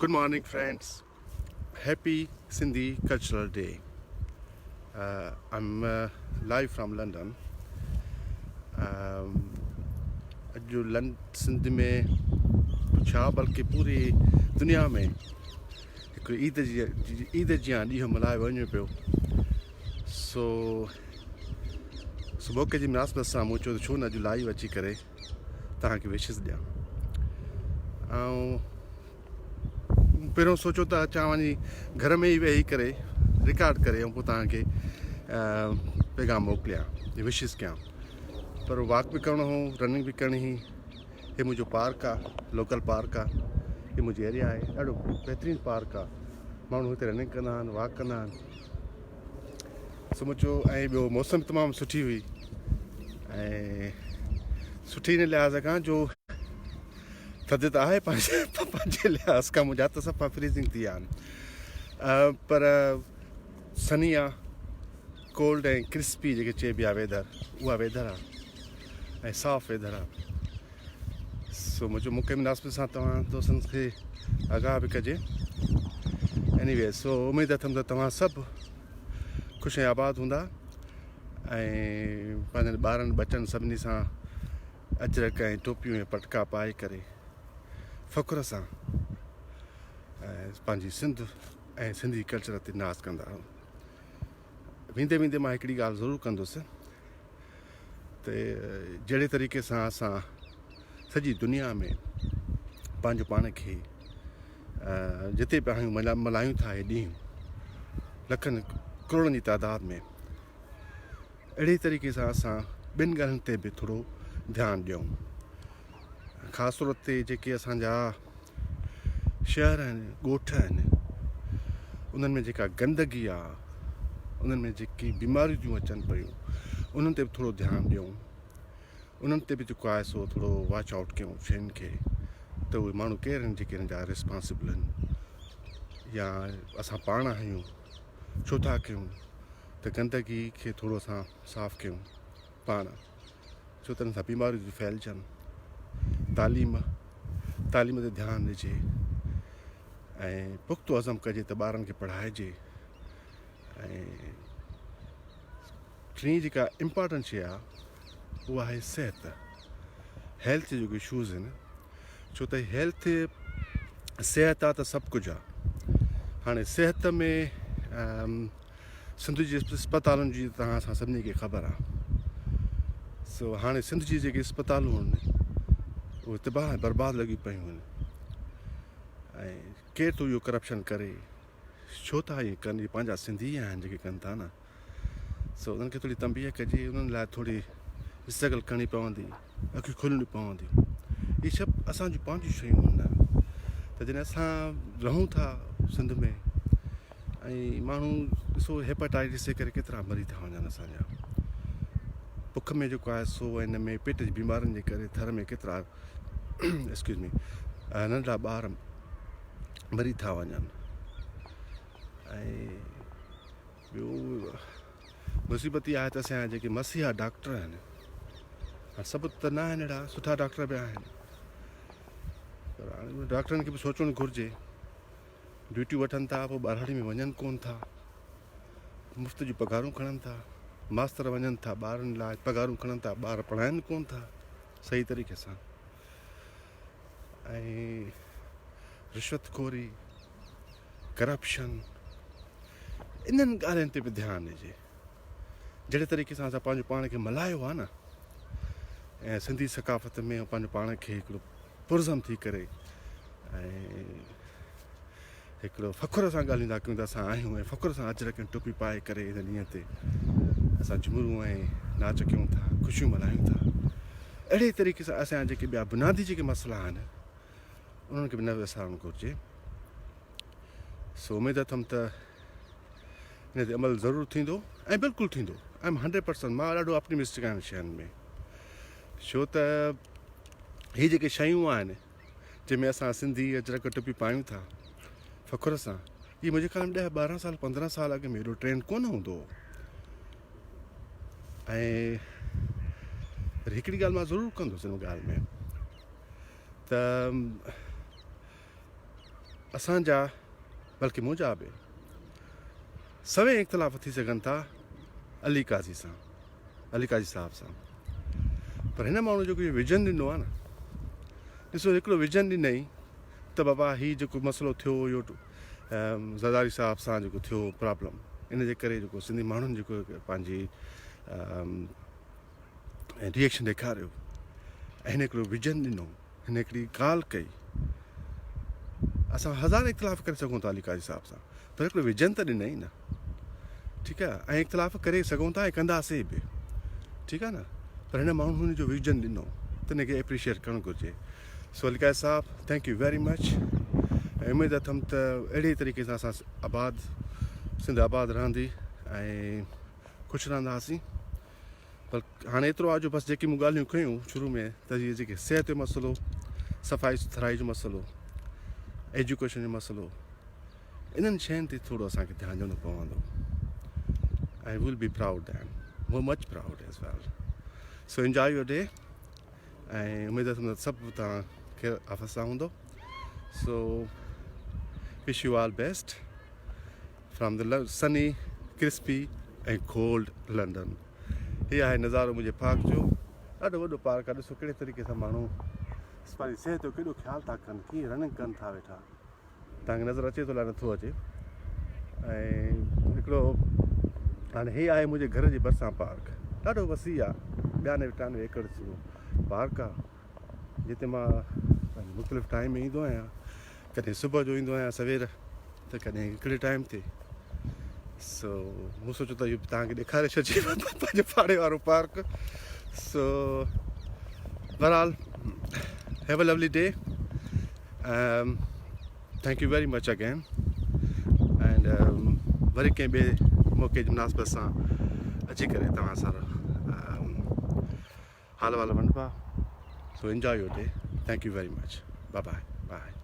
Good morning friends. Happy Sindhi Cultural Day. I'm live from London. اڄ سنڌ ۾ ڇا بلڪه پوري دنيا ۾ هڪ عيد جي عيد جيان ڏينهن ملهايو وڃي پيو سو سو موقعي جي مناسبت سان مون چيو ته ڇو نه اڄ لائيو اچي ڪري توهان کي وشز ڏيان ۽ پهريون سوچيو ته اچان وڃي گهر ۾ ئي ويهي ڪري رڪارڊ ڪري ۽ پوء توهان کي پيغام موڪليان وشز ڪيان پر واڪ به ڪرڻو هو رننگ به ڪرڻي هئي هي منهنجو پارڪ آ لوڪل پارڪ آ هي منهنجي ايريا آهي ڏاڍو بهترين پارڪ آ ماڻهو هتي رننگ ڪندا آهن واڪ ڪندا آهن سمجهو ۽ ٻيو موسم تمام سٺي هئي ۽ سٺي ان لحاظ کان جو ٿڌ ته آهي پنهنجي پنهنجي لحاظ کان منهنجا ته صفا فريزنگ ٿي ويا آهن پر سني آ ڪولڊ ۽ ڪرسپي جيڪي چئبي آ ويدر اها ويدر آ ۽ صاف ويدر آ سو منهنجو مون کي مناسبت سان توهان دوستن کي آگاهه به ڪجي ايني وي سو اميد اٿم ته توهان سڀ خوش ۽ آباد هوندا ۽ پنهنجن ٻارن ٻچن سڀني سان اجرڪ ۽ ٽوپيون ۽ پٽڪا پائي ڪري فخر سان پنهنجي سنڌ ۽ سنڌي ڪلچر تي ناز ڪندا. ويندي ويندي مان هڪڙي ڳالهه ضرور ڪندس ته جهڙي طريقي سان اسان سڄي دنيا ۾ پنهنجو پاڻ کي جتي به آهيون ملهايون ٿا هي ڏينهن لکن ڪروڙن جي تعداد ۾ اهڙي طريقي سان اسان ٻين ڳالهين تي به ٿورو ڌيان ڏيون خاص طور تي جيڪي اسان جا شهر آهن ڳوٺ آهن انهن ۾ جيڪا گندگي آهي انهن ۾ جيڪي بيماريون ٿيون اچن پيون انهن تي به ٿورو ڌيان ڏيون انهن تي به جيڪو آهي سو ٿورو واچ آئوٽ ڪيون شين کي ته اهي ماڻهو ڪير آهن جيڪي انهن جا ريسپانسبل آهن يا اسان پاڻ آهيون ڇو ٿا ڪيون ته گندگي کي ٿورو اسان صاف ڪيون پاڻ ڇو ته ان سان بيماريون ٿيون ڦهلجن تعليم تعليم تي ڌيان ڏجي ۽ پختو عزم ڪجي ته ٻارن کي پڙهائجي ۽ ٽين جيڪا امپارٽنٽ شي آهي اها آهي صحت هيلٿ جا جيڪي اشوز آهن ڇو ته هيلٿ صحت آ ته سڀ ڪجهه آ هاڻي صحت ۾ سنڌ جي اسپتالن جي توهان اسان سڀني کي خبر آ سو هاڻي سنڌ جي جيڪي اسپتالون آهن اهي تباهه ۽ برباد لڳي پيون آهن ۽ ڪير ٿو اهو ڪرپشن ڪري ڇو ٿا ائين ڪن اهي پنهنجا سنڌي آهن جيڪي ڪن ٿا نه سو انهن کي ٿوري تنبيهه ڪجي انهن لاء ٿوري اسٽرگل ڪرڻي پوندي اکيون کولڻيون پونديون اهي سڀ اسان جون پنهنجون شيون آهن ته جڏهن اسان رهون ٿا سنڌ ۾ ۽ ماڻهو ڏسو هيپاٽائٽس جي ڪري ڪيترا مري ٿا وڃن اسان جا بک ۾ جيڪو آهي سو ان ۾ پيٽ جي بيمارين جي ڪري ٿر ۾ ڪيترا ايڪسڪيوز مي ننڍڙا ٻار مري ٿا وڃن ۽ ٻيو مصيبت اها آهي ته اسان جا جيڪي مسيحا ڊاڪٽر آهن سڀ ته نه آهن اهڙا سٺا ڊاڪٽر به آهن پر هاڻي ڊاڪٽرن کي به سوچڻ گهرجي ڊيوٽيون وٺن ٿا پوء ٻهراڙي ۾ وڃن ڪون ٿا مفت جون پگهارون کڻن ٿا ماستر وڃن ٿا ٻارن لاء پگهارون کڻن ٿا ٻار پڙهائن ڪون ٿا صحيح طريقي سان ۽ رشوت خوري ڪرپشن انهن ڳالهين تي به ڌيان ڏجي جهڙي طريقي سان اسان پنهنجو پاڻ کي ملهايو آهي نه ۽ سنڌي ثقافت ۾ پنهنجو پاڻ کي هڪڙو پرزم ٿي ڪري ۽ هڪڙو فخر سان ڳالهيون ٿا ڪيون ته اسان آهيون ۽ فخر سان اجرڪ ۽ ٽوپي پائي ڪري ان ڏينهن تي اسان جھمرون ۽ ناچ ڪيون ٿا خوشيون ملهايون ٿا اهڙي طريقي سان اسان جيڪي ٻيا بنيادي جيڪي مسئلا آهن انهن کي به نه وسارڻ گهرجي. سو اميد اٿم ته ان تي عمل ضرور ٿيندو ۽ بلڪل ٿيندو. I M hundred percent مان ڏاڍو آپٽيمسٽڪ آهيان شين ۾ ڇو ته هي جيڪي شيون آهن جنهن ۾ اسان سنڌي اجرڪ ٽوپي پايون ٿا فخر سان هي منهنجي خيال ۾ ڏهه ٻارهن سال پندرهن سال اڳ ۾ ايڏو ٽرينڊ ڪونه هوندو هو ۽ هڪڙي ڳالهه مان ضرور ڪندس ان ڳالهه ۾ ته اسان جا بلڪه منهنجا به سوين اختلاف ٿي سگهن ٿا علي قاضي سان علي قاضي صاحب سان پر هن ماڻهو جيڪو ويزن ڏنو آهي نه ڏسو هڪڙو ويزن ڏنئي ته بابا هي جيڪو مسئلو ٿيو اهو زرداري صاحب سان جيڪو ٿيو پرابلم ان جي ڪري جيڪو سنڌي ماڻهن جيڪو پنهنجي ريئڪشن ڏيکاريو ۽ هن هڪڙو ويزن ڏنو هن هڪڙي ڳالهه ڪئي اسان هزار اختلاف ڪري سگهون ٿا علي قاضي صاحب سان پر هڪڙو ويزن ته ڏنئي نه ٺيڪ آهي ۽ اختلاف ڪري سگهون ٿا ۽ ڪنداسين به ٺيڪ آهي نه پر هن ماڻهو هن جو ويزن ڏنو تن کي اپريشيئيٽ ڪرڻ گهرجي سو علي قاضي صاحب thank you very much ۽ اميد اٿم ته اهڙي طريقي سان اسان آباد سنڌ آباد رهندي ۽ خوش رهنداسين پر هاڻي ايترو آهي جو بس جيڪي مون ڳالهيون ڪيون شروع ۾ ته هي جيڪي صحت جو مسئلو صفائي سٿرائي جو مسئلو ايجوڪيشن جو مسئلو انهن شين تي ٿورو اسان کي ڌيان ڏيڻو پوندو ۽ will be proud then more much proud as well so enjoy your day ۽ اميد اٿم ته سڀ توهان خير عافيت سان هوندو so wish you all best from the sunny crispy ۽ cold London هي آهي نظارو منهنجي پارڪ جو ڏاڍو وڏو پارڪ آهي ڏسو ڪهڙي طريقي سان ماڻهو پنهنجي صحت جو ڪيڏو خيال ٿا ڪن ڪيئن رننگ ڪن ٿا ويٺا توهان کي نظر اچي ٿو الائي نٿو اچي ۽ هڪڙو هاڻي هي آهي منهنجي گهر جي ڀرسان پارڪ ڏاڍو وسيع آهي 92 93 ايڪڙ جو پارڪ آهي جتي مان پنهنجي مختلف ٽائيم ۾ ايندو آهيان ڪڏهن صبح جو ايندو آهيان سوير ته ڪڏهن هڪڙي ٽائيم تي سو مون سوچيو ته اهو توهان کي ڏيکاري ڇڏجي پنهنجي پاڙي وارو پارڪ سو بهرحال have a lovely day thank you very much again and وري ڪنهن ٻئي موقعي جي مناسبت سان اچي ڪري توهان سان حال احوال ونڊبا so enjoy your day thank you very much bye bye bye.